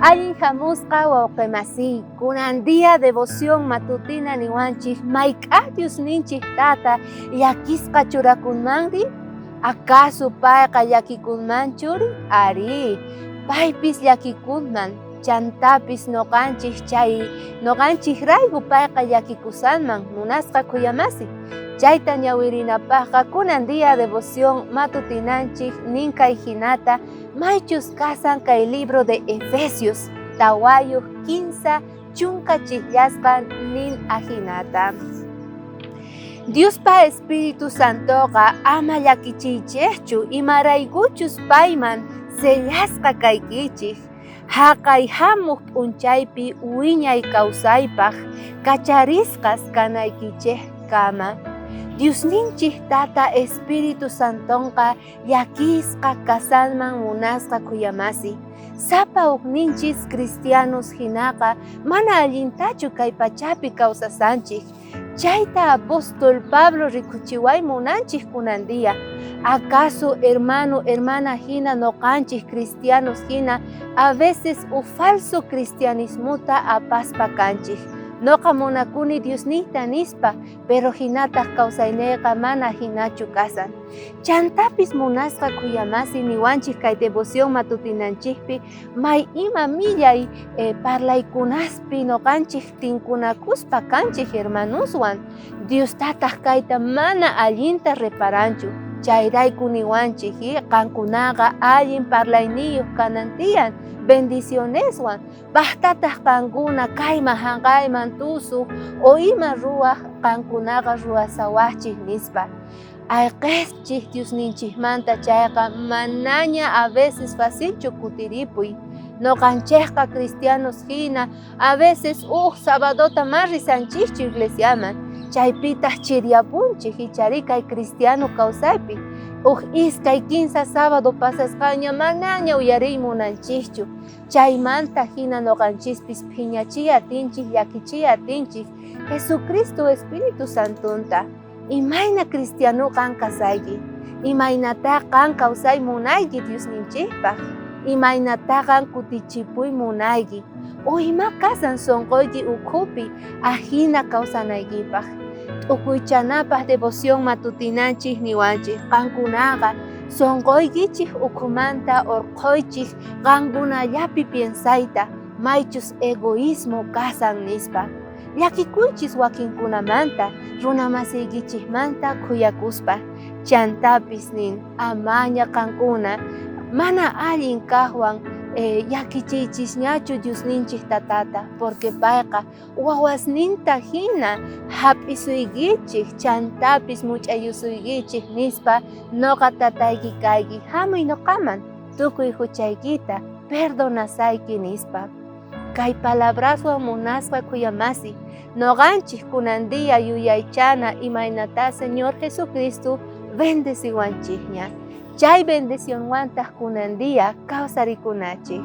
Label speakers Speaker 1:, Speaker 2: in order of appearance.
Speaker 1: Allin hamusqa wawqimasiy, kunan día devoción matutina niwanchik mayk'aj Diosninchik tata llakisqa churakunmanri? Acaso payqa llakikunmanchuri? Arí, paypis llakikunman, chantapis noqanchik chay noqanchikrayku payqa llakikusanman munasqa khuyamasi. Chayta ñawirinapajqa kunan día devoción matutinanchik nin kay hinata maychus kasan kay libro de Efesios 4 30 chijllasqa nin ajinata. Diospa Espíritu Santoqa ama llakichiychejchu imaraykuchus payman sellasqa kaykichej, jaqay jamuj p'unchaypi wiñay kawsaypaj kacharisqas kanaykichejkama. Diosninchej Tata Espíritu Santonqa llakisqa kasanman munasqa khuyamasi. Sapa ujninchis cristianos jinaqa mana allintachu kay pachapi kawsasanchej. Chayta apóstol Pablo rikuchiway munanchej kunan día. Acaso hermano, hermana jina noqanchej cristianos jina a veces uj falso cristianismota apaspa kanchej. Noqa munakuni Diosniyta nispa, pero jinataj kawsayneyqa mana jinachu kasan. Chantapis munasqa khuyamasi niwanchej kay devoción matutinanchejpi may ima millay parlaykunaspi noqanchej tinkunakuspa kanchej hermanoswan, Diostataj kayta mana allinta reparanchu. Chayrayku niwanchej, qankunaqa allin parlayniyoj kanan tiyan bendicioneswan, pajtataj qankuna kayman janqayman tusuj o ima ruwaj qankunaqa ruwasawajchej nispa. Ayqejchej Diosninchejmanta chayqa manaña a veces facilchu kutiripuy. Noqanchejqa cristianos jina a veces uj sabadota ma risanchejchu iglesiaman, chaypitaj chiriapunchej icharí kay cristiano kawsaypi. Uj iskay kinsa sábado pasasqaña manaña uyariy munanchejchu. Chaymanta jina noqanchispis phiñachiy atinchej, llakichiy atinchej Jesucristo Espíritu Santonta. Imayna cristiano qan kasayki? Imaynatá qan kawsay munayki Diosninchejpaj? Imaynatá qan kutichipuy munayki? O ima kasan sonqoyki ukhupi ajina kawsanaykipaj? T'ukuychanapaj devoción matutinanchej niwanchej qankunaqa sonqoykichej ukhumanta orqhoychej qankunallapi piensayta maychus egoísmo kasan nispa. Llakikuychis wakinkunamanta, runamasiykichejmanta khuyakuspa. Chantapis nin, amaña qankuna mana allin kajwan llakichiychisñachu Diosninchej Tatata, porque payqa wawasninta jina jap'isuykichej, chantapis much'ayusuykichej nispa, noqa tatayki kayki, jamuy noqaman, tukuy juchaykita perdonasayki nispa. Kay palabraswan munasqa khuyamasi, noqanchej kunan día yuyaychana imaynatá Señor Jesucristo bendeciwanchejña. Chay bendicionwantaj kunan día kawsarikunachej.